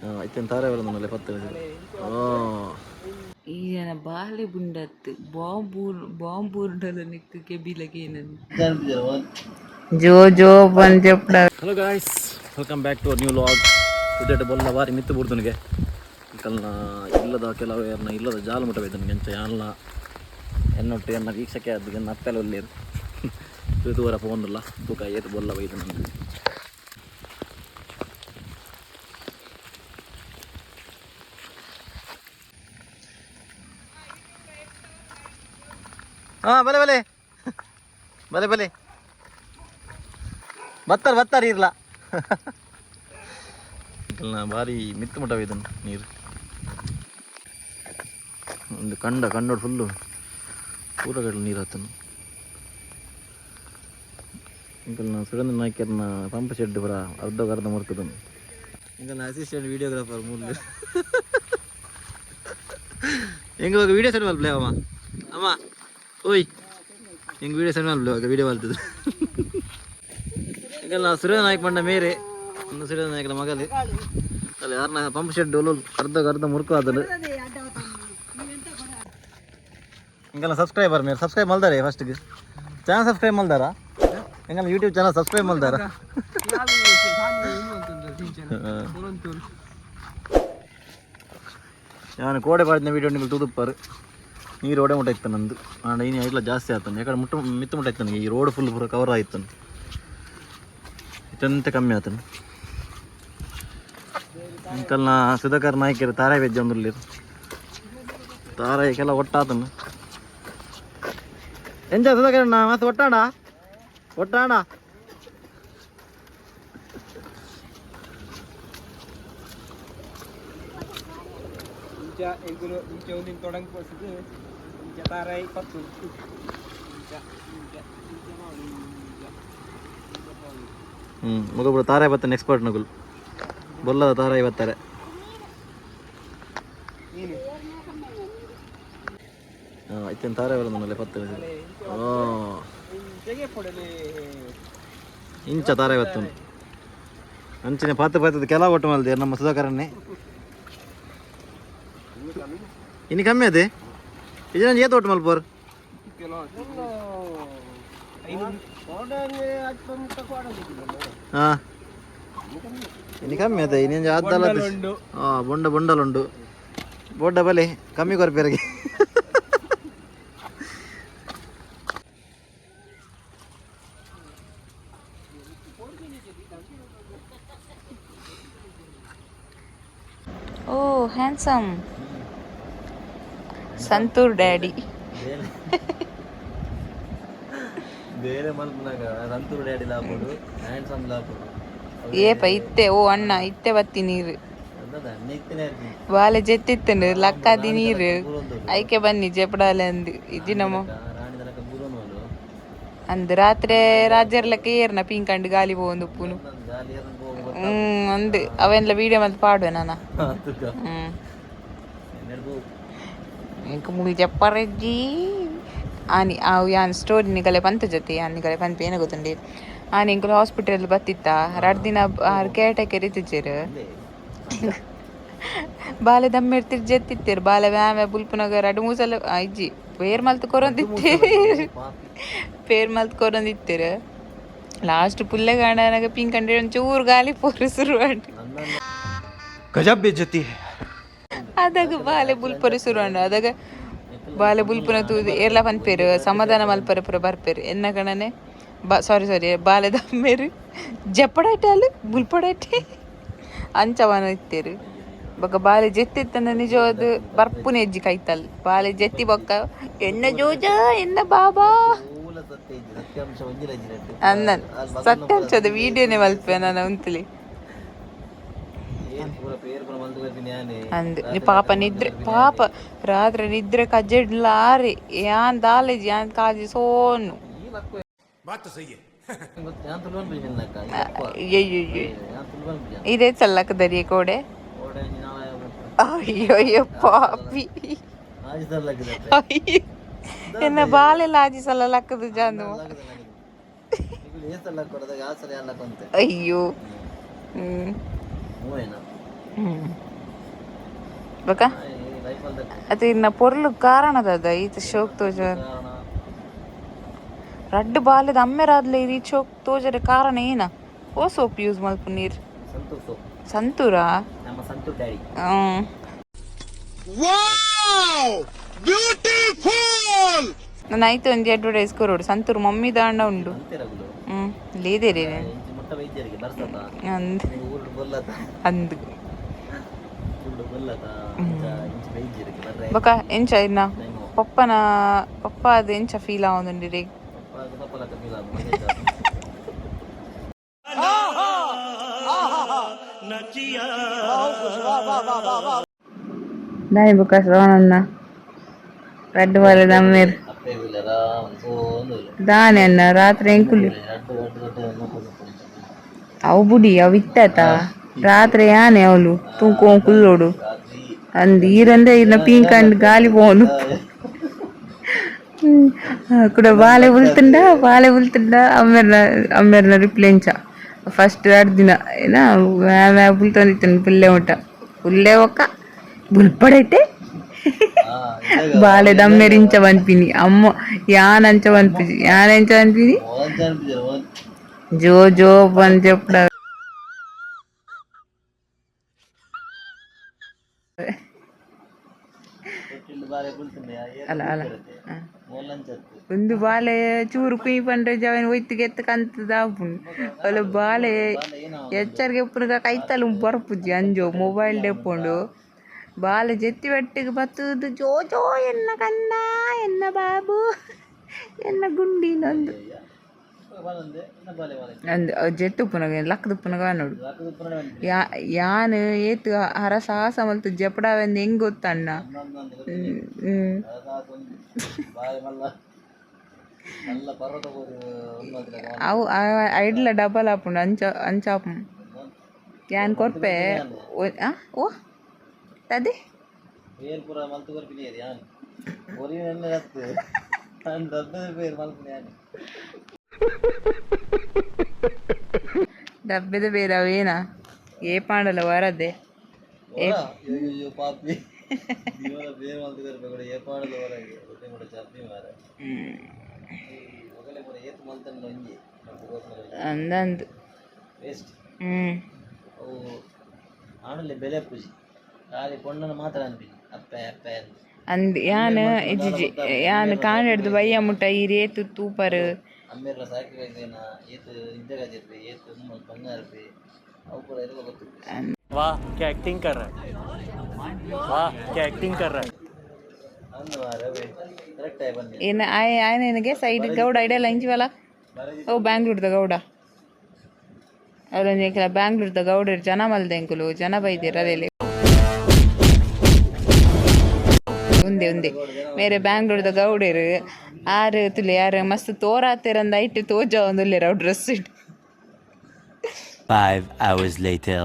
ಇತ್ತೇನು ತಾರೆ ಬರೋದನ್ನಲ್ಲೇ ಪತ್ತೆ. ಈ ಜನ ಬಾಲೆ ಬುಂಡತ್ತು ಬಾಂಬ್ ಬಾಂಬ್ ಉಂಡಲ ನಿಕ್ಕು ಕೆಬಿಲಗೆ. ಜೋ ಜೋ ಬಂಜಪ್ಡ. Hello guys, welcome back to new vlog. ಉದ್ದೇಟ ಬೊಲ್ಲ ಬಾರಿ ಮಿತ್ತು ಬುಡ್ದನಿಗೆ. ಕಲ್ನ ಇಲ್ಲದ ಕೆಲವು ಯಾರನ್ನ ಇಲ್ಲದ ಜಾಲ ಮುಟ್ಟ ಬೈದನಿಗೆ. ಎಂಚ ಯಾನ್ಲ ಎನ್ನೊಟ್ಟು ಎನ್ನ ವೀಕ್ಷಕೆ ಅದು ಎನ್ನ ಅಪ್ಪೆಲ್ಲ ಒಲ್ಲೇರು ತೂವರ ಫೋನ್ ತೂಕ ಏತು ಬೊಲ್ಲ ಬೈದು ನನಗೆ. ಹಾಂ, ಬಲೆ ಬಲೆ ಬಲೆ ಬಲೆ, ಬತ್ತಾರ ಬತ್ತಾರ ಇರ್ಲ. ಭಾರಿ ಮಿತ್ತು ಮುಟ್ಟವೆ ಇದನ್ನು ನೀರು. ಒಂದು ಕಂಡ ಕಂಡೋಡು ಫುಲ್ಲು ಪೂರಗಡಲು ನೀರು ಆತನು. ಇಂಕಲ್ನ ಸುರೇಂದ್ರ ನಾಯ್ಕರ್ನ ಪಂಪ್ ಶೆಡ್ ಪುರ ಅರ್ಧ ಅರ್ಧ ಮುರ್ಕದನು. ಇಂಕಲ್ನ ಅಸಿಸ್ಟೆಂಟ್ ವಿಡಿಯೋಗ್ರಾಫರ್ ಮೂರು. ಹೆಂಗ ವಿಡಿಯೋ ಸೆಂಡ್ ಮಲ್ಪಲೆ ಅಮ್ಮ. ಅಮ್ಮ ಓಯ್, ಹೆಂಗೆ ವಿಡಿಯೋ ಸೆಂಡ್ ಮಲ್ಪಲೆ, ವಿಡಿಯೋ ಮಲ್ತದ್ದು. ಇಂಕಲ್ನ ಸುರೇಂದ್ರ ನಾಯ್ಕ ಮಂಡ ಮೇರೆ ಒಂದು ಸುರೇಂದ್ರ ನಾಯ್ಕನ ಮಗಲಿ. ಅಲ್ಲಿ ಯಾರನ್ನ ಪಂಪ್ ಶೆಡ್ ಅರ್ಧ ಅರ್ಧ ಮುರ್ಕು ಆದನು. ಹಿಂಗೆಲ್ಲ ಸಬ್ಸ್ಕ್ರೈಬರ್ ಮೇರೆ ಸಬ್ಸ್ಕ್ರೈಬ್ ಮಲ್ದಾರೆ. ಫಸ್ಟ್ಗೆ ಚಾನಲ್ ಸಬ್ಸ್ಕ್ರೈಬ್ ಮಲ್ದಾರ? ಹೆಂಗಲ್ಲ ಯೂಟ್ಯೂಬ್ ಚಾನಲ್ ಸಬ್ಸ್ಕ್ರೈಬ್ ಮಲ್ದಾರ? ನಾನು ಕೋಡೆ ಪಾಡಿನ ವೀಡಿಯೋ ನಿಮಗೆ ತೂದುಪ್ಪಾರು. ನೀರು ಓಡೆ ಮುಟ್ಟ ಇತ್ತು ನಂದು. ಆಂಡ ಇನ್ನು ಐಟ್ಲ ಜಾಸ್ತಿ ಆತನು. ಯಾಕಂದ್ರೆ ಮುಟ್ಟು ಮಿತ್ತು ಮುಟ್ಟ ಇತ್ತು ನನಗೆ. ಈ ರೋಡ್ ಫುಲ್ ಪೂರ ಕವರ್ ಆಯ್ತು. ಇತ್ತಂತೆ ಕಮ್ಮಿ ಆತನು. ಅಂಕಲ್ನ ಸುಧಾಕರ್ ನಾಯ್ಕರು ತಾರಾಯಿ ವೆಜ್ಜ ಒಂದುರ್ಲಿರು. ತಾರಾಯಿಗೆಲ್ಲ ಒಟ್ಟಾತನು. ಎಂಚ ಸುಧಾಕರ್ ಅಣ್ಣ, ಮಸ್ತ್ ಒಟ್ಟಾಣ ಒಟ್ಟಾಣ. ಇಂಚ ಎಂಕುಲು ಇಂಚ ಒಂದಿನ ತೊಡಂಗ್ ಪೋಸಿದ್ ಇಂಚ ತಾರಾಯಿ ಪತ್ತು ಇಂಚ ಇಂಚ ಇಂಚ ಮಾಡು ಇಂಚ ಇಂಚ ಪೋದು. ಹ್ಞೂ, ಮಗೊಬ್ರು ತಾರಾಯಿ ಬತ್ತಾನೆ, ಎಕ್ಸ್ಪರ್ಟ್ ನಗುಲು. ಬೊಲ್ಲದ ತಾರಾಯಿ ಬರ್ತಾರೆ. ನೀನು ಹಾಂ, ಇತ್ತೇನು ತಾರಾಯಿ ಬರೋದನ್ನಲ್ಲೇ ಪತ್ತೆ. ಹಾಂ. ಇಂಚಗೆ ಪೊಡಲೆ. ಇಂಚ ತಾರಾಯಿ ಬತ್ತುಂಡು. ಅಂಚಿನ ಪಾತು ಪಾತದ ಕೆಲ ಒಟ್ಟು ಮಲ್ದೇರು ನಮ್ಮ ಸುಧಾಕರನ್ನೇ. ಇನ್ನು ಕಮ್ಮಿ ಅದೇ ಇದನ್ನ ಏತ್ ಒಟ್ಟು ಮಲ್ಪೋರು. ಹಾಂ, ಇನ್ನು ಕಮ್ಮಿ ಅದೇ ಇನ್ನೊಂದು ಆದ್ದಲ್ಲ. ಉಂಡು. ಹಾಂ, ಬೊಂಡ ಬೊಂಡಲುಂಡು. ಬೊಡ್ಡ ಬಲೆ ಕಮ್ಮಿ ಕೊರ್ಪೇರಿಗೆ. ಓ ಹ್ಯಾಂಡ್ಸಮ್ ಸಂತೂರ್ ಡ್ಯಾಡಿ. ಬೇರೆ ಮಲ್ಪನಾಗ ಸಂತೂರ್ ಡ್ಯಾಡಿ ಲಾಪುಡು, ಹ್ಯಾಂಡ್ಸಮ್ ಲಾಪುಡು. ಏಪ ಇತ್ತೆ ಓ ಅಣ್ಣ, ಇತ್ತೆ ಬತ್ತಿ ನೀರು. ಬಾಲೆ ಜೆತ್ತಿತ್ತನು ಲಕ್ಕಾದಿ ನೀರು. ಐಕೆ ಬನ್ನಿ ಜೆಪಡಾಲೆ ಅಂದು ಇಜ್ಜಿ ನಮ್ಮ. ರಾಣಿ ತನಕ ಬೂರೊಂದು. ಅಂದ್ ರಾತ್ರಿ ರಾಜ್ಯರ್ಲಕ್ಕ ಏರ್ನ ಪಿಂಕಂಡು ಗಾಲಿ ಪೋವೊಂದು ಉಪ್ಪುನು. ಗಾಲಿ. ಹ್ಮ್, ಅಂದ್ ಅವೆಲ್ಲ ವೀಡಿಯೋ ಮಲ್ತ್ ಪಾಡುವೆ ನಾನ. ಹ್ಮ್, ಎಂಕ್ ಮುಲ್ ಜಪ್ಪರೆಜ್ಜಿ ಆನಿ ಆವು ಯಾನ್ ಸ್ಟೋರಿ ನಿಗಲೆ ಪಂತ ಜೊತೆ ಯಾನ್ ನಿಗಲೆ ಪನ್ಪಿ. ಏನ ಗೊತ್ತುಂಡಿ, ಆನಿ ಎಂಕುಲು ಹಾಸ್ಪಿಟಲ್ ಬತ್ತಿತ್ತ ರಡ್ಡ್ ದಿನ ಆರ್ ಕೇರ್ ಟೇಕರ್ ಇತ್ತಿಜೆರ್. ಬಾಲೆ ದಮ್ಮೆರ್ ಜೆತ್ತಿತ್ತೆರ್. ಬಾಲೆ ವ್ಯಾವೆ ಬುಲ್ಪುನಗ ರಡ್ಡ್ ಮೂಸಲ ಇಜ್ಜಿ, ಪೇರ್ ಮಲ್ತ್ ಕೊರೊಂದಿತ್ತೆರ್, ಪೇರ್ ಮಲ್ತ್ ಕೊರೊಂದಿತ್ತೆರ್. ಲಾಸ್ಟ್ ಪುಲ್ಲೆ ಕಾಣನಾಗ ಪಿಂಕಂಡೆ ಒಂಚೂರು ಗಾಲಿ ಪೋರು ಶುರು ಆಂಡ್. गजब बेइज्जती है. ಅದಾಗ ಬಾಲೆ ಬುಲ್ಪರೆ ಶುರು ಆಂಡ್. ಅದಾಗ ಬಾಲೆ ಬುಲ್ಪುನ ತೂದು ಏರ್ಲ ಪನ್ಪೇರು, ಸಮಾಧಾನ ಮಲ್ಪರೆ ಪೂರ ಬರ್ಪೇರು. ಎನ್ನ ಕಣನೆ ಬಾ, ಸಾರಿ ಸಾರಿ, ಬಾಲೆದ ಅಮ್ಮೆರು ಜಪ್ಪಡಾಟೆ ಬುಲ್ಪಡಾಟೆ ಅಂಚವನ ಇತ್ತೇರು. ಬೊಕ್ಕ ಬಾಲೆ ಜೆತ್ತಿತ್ತನ ನಿಜವಾದ ಬರ್ಪುನೆ ಎಜ್ಜಿ ಕೈತಲ್. ಬಾಲೆ ಜೆತ್ತಿ ಬೊಕ್ಕ ಎನ್ನ ಜೋಜ ಎನ್ನ ಬಾಬಾ. ಸತ್ಯಾಂಶ ಒಂಜಿಲ. ಅನ್ನ ಸತ್ಯಾಂಶದ ವಿಡಿಯೋನೇ ಮಲ್ಪೆ ನಾನು ಉಂತಲಿ. ಪೂರ ಪೇರ್ ಪೂರ ಮಲ್ತ್ ಬರ್ಪಿನಿ ಯಾನೆ. ಅಂದ್ ನೀ ಪಾಪ ನಿದ್ರೆ, ಪಾಪ ರಾತ್ರಿ ನಿದ್ರೆ ಕಜ್ಜೆಡ್ಲಾರಿ. ಯಾನ್ ದಾಲೇಜಿ ಯಾನ್ ಕಾಜಿ ಸೋನು. ಯಾನ್ ತುಳುವನ್ ಬಿಜನ್ ನಕ್ಕ. ಅಯ್ಯಯ್ಯೋ. ಯಾನ್ ತುಳುವನ್ ಬಿಜನ್. ಇದೇ ಚಲ್ಲಕ ದರಿಯ ಕೋಡೆ. ಓಡೆ ಒಂಜಿ ನಾಳೆ. ಅಯ್ಯೋ ಅಯ್ಯೋ ಪಾಪಿ. ಆಜಿ ತರ್ಲಕ್ಕಿದೆ. ಅಯ್ಯೋ, ಎನ್ನ ಬಾಲೆಲ್ಲ ಆಜಿ ಸಲ ಲಕ್ಕದು ಜಾನು. ಏಸಲ್ಲ ಕೊಡದಾಗ ಆ ಸಲ ಎಲ್ಲ ಕೊಂತೆ. ಅಯ್ಯೋ, ಹ್ಮ್. ಮೂವೇನ. ಬೊಕ ಅತ್ತ ಇನ್ನ ಪೊರ್ಲು ಕಾರಣದ ಈತ ಶೋಕ್ ತೋಜ ರಡ್ಡ್ ಬಾಲೆದ ಅಮ್ಮೆರಾದ್ಲೆ ಈ ಶೋಕ್ ತೋಜರೆ ಕಾರಣ ಏನ ಓ ಸೋಪ್ ಯೂಸ್ ಮಲ್ಪು ನೀರ್ ಸಂತೂರ್ ಸೋಪ್. ಸಂತೂರಾ? ನಮ್ಮ ಸಂತೂರ್ ಡ್ಯಾಡಿ. ಹ್ಮ್. ನಾನು ಆಯ್ತು ಒಂಜಿ ಅಡ್ವರ್ಟೈಸ್ ಕೊರೋಡು ಸಂತೂರ್ ಮಮ್ಮಿ ದಾಂಡ ಉಂಡು. ಅಂತಿರಗುಲು. ಹ್ಮ್ ಲೇದೇರಿ. ಇಂಚಿ ಮುಟ್ಟ ವೈದ್ಯರಿಗೆ ಬರ್ಸತ. ಅಂದ್. ಊರುಡು ಬೊಲ್ಲತ. ಅಂದ್. ಊರುಡು ಬೊಲ್ಲತ ಇಂಚಿ ವೈದ್ಯರಿಗೆ ಬರ್ರೆ. ಬೊಕ ಎಂಚ ಇನ್ನ ಪಪ್ಪನ ಪಪ್ಪ ಅದು ಎಂಚ ಫೀಲ್ ಆವೊಂದುಂಡಿರಿ? ಪಪ್ಪ ಪಪ್ಪಲಕ ಫೀಲ್ ಆಪುಂಡು. ದಾನಿ ಬೊಕ ಸೋನನ್ನ ರಡ್ಡ್ ಬಾಲೆದ ಅಮ್ಮೆರ್. ಅಪ್ಪೆ ಉಲ್ಲೆರಾ ಒಂದು. ದಾನೆ ಅನ್ನ ರಾತ್ರಿ ಎಂಕುಲು ರಡ್ಡು ರಡ್ಡು ರಡ್ಡು. ಅವು ಬುಡಿ ಅವು ಇತ್ತಾತ ರಾತ್ರಿ ಯಾನೆ ಅವಳು ತೂಕೊ ಕುಲ್ಲೋಡು ಅಂದ್ ಈರಂದೆ ಇನ್ನ ಪೀಂಕ್ ಅಂದ್ ಗಾಲಿ ಪೋನು ಕುಡ ಬಾಲೆ ಬುಲ್ತುಂಡ ಬಾಲೆ ಬುಲ್ತುಂಡ ಅಮ್ಮೆರ್ನ ಅಮ್ಮೆರ್ನ ರಿಪ್ಲೈ ಇಂಚ ಫಸ್ಟ್ ಎರಡು ದಿನ ಏನ ಮ್ಯಾ ಬುಲ್ತೊಂದಿತ್ತನು ಪುಲ್ಲೆ ಮುಟ್ಟ ಪುಲ್ಲೆ ಒಕ್ಕ ಬುಲ್ಪಡೈತೆ ಬಾಲೆದ ಅಮ್ಮೆರ್ ಇಂಚ ಪನ್ಪಿನಿ ಅಮ್ಮ ಯಾನ್ ಅಂಚ ಪನ್ಪಿಜಿ ಯಾನ್ ಎಂಚ ಪನ್ಪಿನಿ ಜೋ ಜೋ ಪನ್ ಜೆಪ್ಪಡ. ಅಲ್ಲ ಅಲ್ಲ ಒಂದು ಬಾಲೆ ಚೂರು ಕುಯ್ ಪಂಡ್ರೆ ಜವನ್ ಒಯ್ತಿಗೆ ಎತ್ತ ಕಂತ ದಾಪುಂಡು ಅಲ್ಲ ಬಾಲೆ ಎಚ್ಚರಿಗೆ ಉಪ್ಪುನಗ ಕೈತಲು ಬರ್ಪುಜಿ ಅಂಜೋ ಮೊಬೈಲ್ ಡೆಪ್ಪುಂಡು ಬಾಲೆ ಜೆತ್ತಿ ಬೆಟ್ಟಿಗೆ ಬತ್ತದು ಜೋ ಜೋ ಎನ್ನ ಕನ್ನ ಎನ್ನ ಬಾಬು ಎನ್ನ ಗುಂಡಿ ನಂದು ಅಂದ್ ಜೆತ್ತು ಉಪ್ಪುನಗ ಲಕ್ಕದ ಉಪ್ಪುನಗ ನೋಡು ಯಾ ಯಾನ್ ಏತ್ ಹರಸಾಹಸ ಮಲ್ತು ಜಪಡಾವೆಂದು ಹೆಂಗ್ ಗೊತ್ತಣ್ಣ. ಹ್ಮ್ ಹ್ಮ್. ಅವು ಐಡ್ಲ ಡಬಲ್ ಆಪುಂಡು ಅಂಚ ಅಂಚ ಆಪುಂಡು ಯಾನ್ ಕೊರ್ಪೆ ಆ ಓ ತದೆ. ಪೇರ್ ಪೂರ ಮಲ್ತು ಕೊರ್ಪಿನಿ ಯಾನ್ ಒರಿ ಎಣ್ಣೆ ನಾನು ದಬ್ಬದ ಪೇರ್ ಮಲ್ಪುನಿ ಯಾನ್. ಡಬ್ಬೆದ ಬೇರೆ ಅವೇನಾ ಏ ಪಾಂಡಲ ವರದೆ. ಅಯ್ಯೋ ಪಾಪಿ ಇವರ ಬೇರೆ ಮಲ್ತು ಕೊರ್ಪೆ ಕೂಡ ಏ ಪಾಡಲ ಹೊರಗೆ ಒಟ್ಟೆ ಕೂಡ ಚಪ್ಪಿ ಮಾರ ಒಗಲೆ ಪೂರ ಏತ್ ಮಲ್ತಂಡ ಒಂಜಿ ಅಂದಂದು. ವೇಸ್ಟ್. ಹ್ಮ್. ಅವು ಆಣಲೆ ಬೆಲೆ ಪೂಜಿ ಖಾಲಿ ಪೊಣ್ಣನ ಮಾತ್ರ ಅನ್ಪಿನಿ ಅಪ್ಪೆ ಅಪ್ಪೆ ಅಂತ. ಅಂದ್ ಯಾನ್ ಇಜ್ಜಿಜಿ ಯಾನ್ ಕಾಣೆಡ್ದು ಬಯ್ಯ ಮುಟ್ಟ ಈ ರೇತು ತೂಪರ್. ಅಮ್ಮೆರ್ಲ ಸ್ಯಾಕ್ರಿಫೈಸ್ ಏನ ಏತ್ ನಿದ್ದೆಗಾಜಿರ್ಪೆ ಏತ್ ಬಂಗಾರ ಇರ್ಪೆ ಅವು ಪೂರ ಎಲ್ಲ ಗೊತ್ತು. वाह क्या एक्टिंग कर रहा है, वाह क्या एक्टिंग कर रहा है. ಅಂದು ಮಾರ್ರೆ ಕರೆಕ್ಟ್ ಆಗಿ ಬನ್ನಿ. ಏನ ಆಯ್ ಆಯನಿಗೆ ಸೈಡ್ ಗೌಡ ಐಡಿಯಲ್ಲ ಇಂಚಿವಲ್ಲ ಓ ಬ್ಯಾಂಗ್ಳೂರ್ದ ಗೌಡ ಅವ್ರೊಂದು ಎಂಕಲ ಬ್ಯಾಂಗ್ಳೂರ್ದ ಗೌಡರು ಜನ ಮಲ್ದೆ ಎಂಕುಲು ಜನ ಬೈದಿರ ಅದೇಲೆ ಉಂದೆ ಉಂದೆ ಮೇರೆ ಬ್ಯಾಂಗ್ಳೂರ್ದ ಗೌಡರು ಆರು ತುಲೆ ಯಾರು ಮಸ್ತ್ ತೋರಾತಿರಂದ ಐಟ್ ತೋಜ ಒಂದುಲ್ಲೇರ ಅವು ಡ್ರೆಸ್ it. 5 hours later.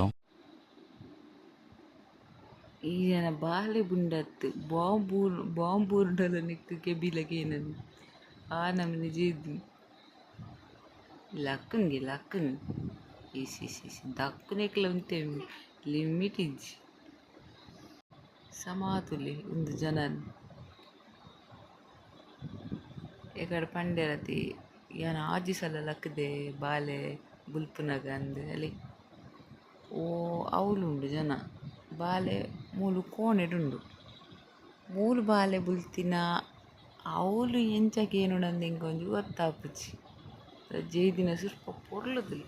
ಈ ಜನ ಬಾಲೆ ಬುಂಡತ್ತು ಬಾಂಬೂರ್ ಬಾಂಬೂರ್ಡಲ ನಿಕ್ಕು ಕೆಬಿಲಗೆ ಏನದು ಆ ನಮೂನಿ ಜೇದು ಲಕ್ಕಂಗೆ ಲಕ್ಕಂಗ್ ಇಸಿ ಇಸಿ ದಕ್ಕುನೆಕ್ಲ ಉಂತೆ ಲಿಮಿಟ್ ಇಜ್ಜಿ ಸಮಾತುಲೆ ಒಂದು ಜನ ಎಕಡೆ ಪಂಡೆರತಿ ಯಾನ್ ಆಜಿ ಸಲ ಲಕ್ಕದೆ ಬಾಲೆ ಬುಲ್ಪುನಗ ಅಂದ್ ಅಲ್ಲಿ ಓ ಅವ್ಲುಂಡು ಜನ ಬಾಲೆ ಮೂಲು ಕೋಣೆಡುಂಡು ಮೂಲು ಬಾಲೆ ಬುಲ್ತಿನ ಅವ್ಲು ಎಂಚ ಕೇನುಡಂದು ಎಂಕ್ ಒಂಜಿ ಗೊತ್ತಾಪುಜಿ ಜೈದಿನ ಸುರ್ಪ ಪೊರ್ಲುದುಲು.